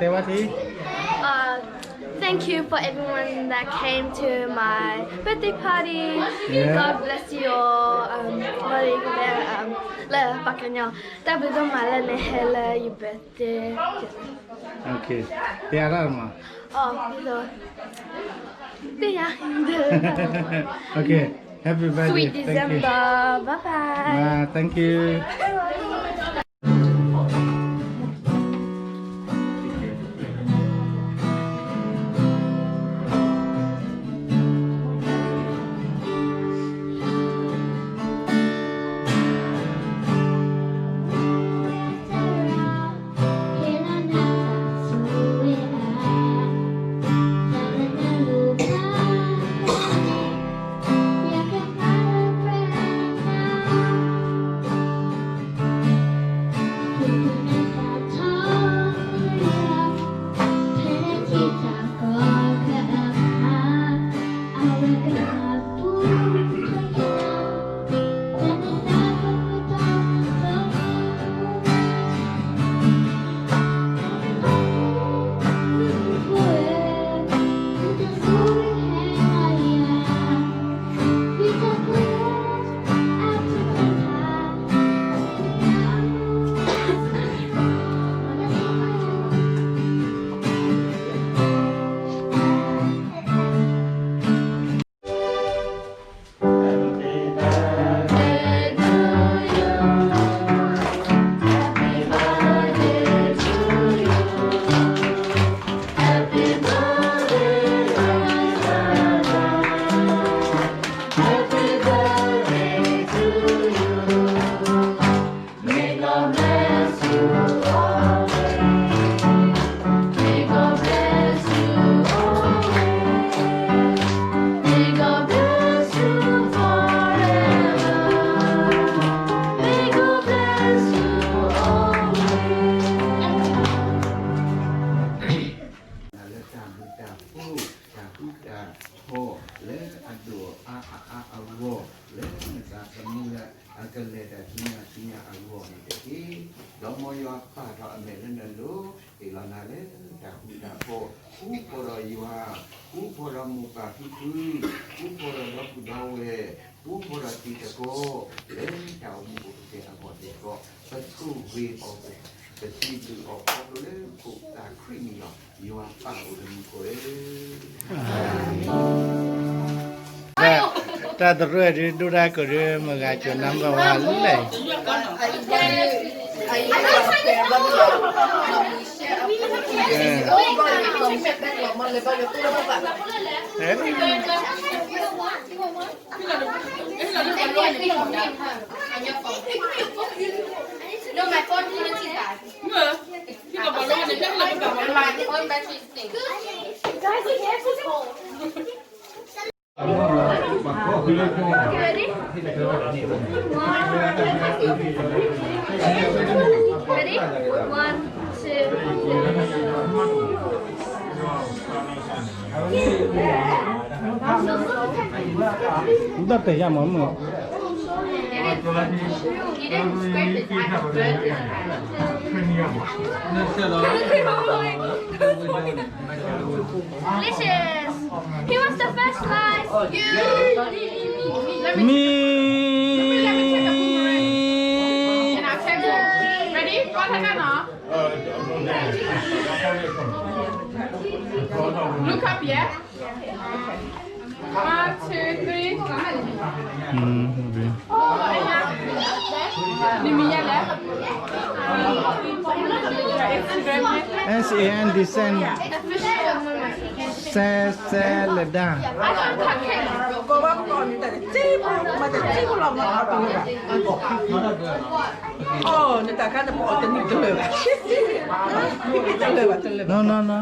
တဲဝဲထံ Uh, thank you for everyone that came to my birthday party. Yeah. God bless you all. Um, ဘၣ်လၢကလဲ um, လၢပှၤကညီ တၢ်ဘျုးဒိၣ်မးလၢနဟဲလၢယ birthday. Okay. တဲရၣ်မး Oh, so, တဲယၤ Okay. Happy birthday. Sweet December. Bye bye. Thank you. May God bless you always. လၢတၢ်ဘျုးတၢ်ဖှိၣ် တၢ်ဃူတၢ်ဖိးလၢအဒိၣ်အါအါအါအဂီၢ် လၢနသးသမူလၢအကလဲၤတၢ်ဆူညါဆူညါအဂီၢ်န့ၣ်တက့ၢ်. ဒီးမ်ယွၤပာ်ထီၣ်အမဲာ်လၢနလိၤ ဟ့ၣ်လီၤနၤလၢတၢ်ဃူတၢ်ဖိး ဃူဖိးဒီးယွၤ ဃူဖိးဒီးမိၢ်ပၢ်ဖံဖု ဃူဖိးဒီးဒီပုၢ်ဒီဝဲၢ် ဃူဖိးဒီးတံၤသကိး လၢတၢ်အိၣ်မူအိၣ်ဂဲၤအဂီၢ်စ့ၢ်ကီး ပဆိၣ်ဂ့ၤအီၤ ပစံးဘျုးအီၤခီဖျိလၢခိၣ်သးခရံာ်န့ၣ်လီၤ. ယွၤပၢ်အိၣ်လၢမူခိၣ်ဧၢ. တၢ်တရၢၣ်ဒုး ဒိၣ်တၢ်ကိၢ်ဒုး မဂၤကိၤနါဘၣ်ဝါလဲၣ်. No, my phone didn't see that. My phone battery is thing. Guys, the gas is cold. You ready? Ready? One, two, three. Date ya mama. Delicious. He was the first slice. You. Me. Ready? Go ahead, Anna. Look up, yeah? One, two, three. San, San, Leda. Oh, နတၢ်ခါနပအီၣ်တနံၣ်တလၢာ်ဘၣ်. တလၢာ်ဘၣ်, တလၢာ်ဘၣ်. No, no, no.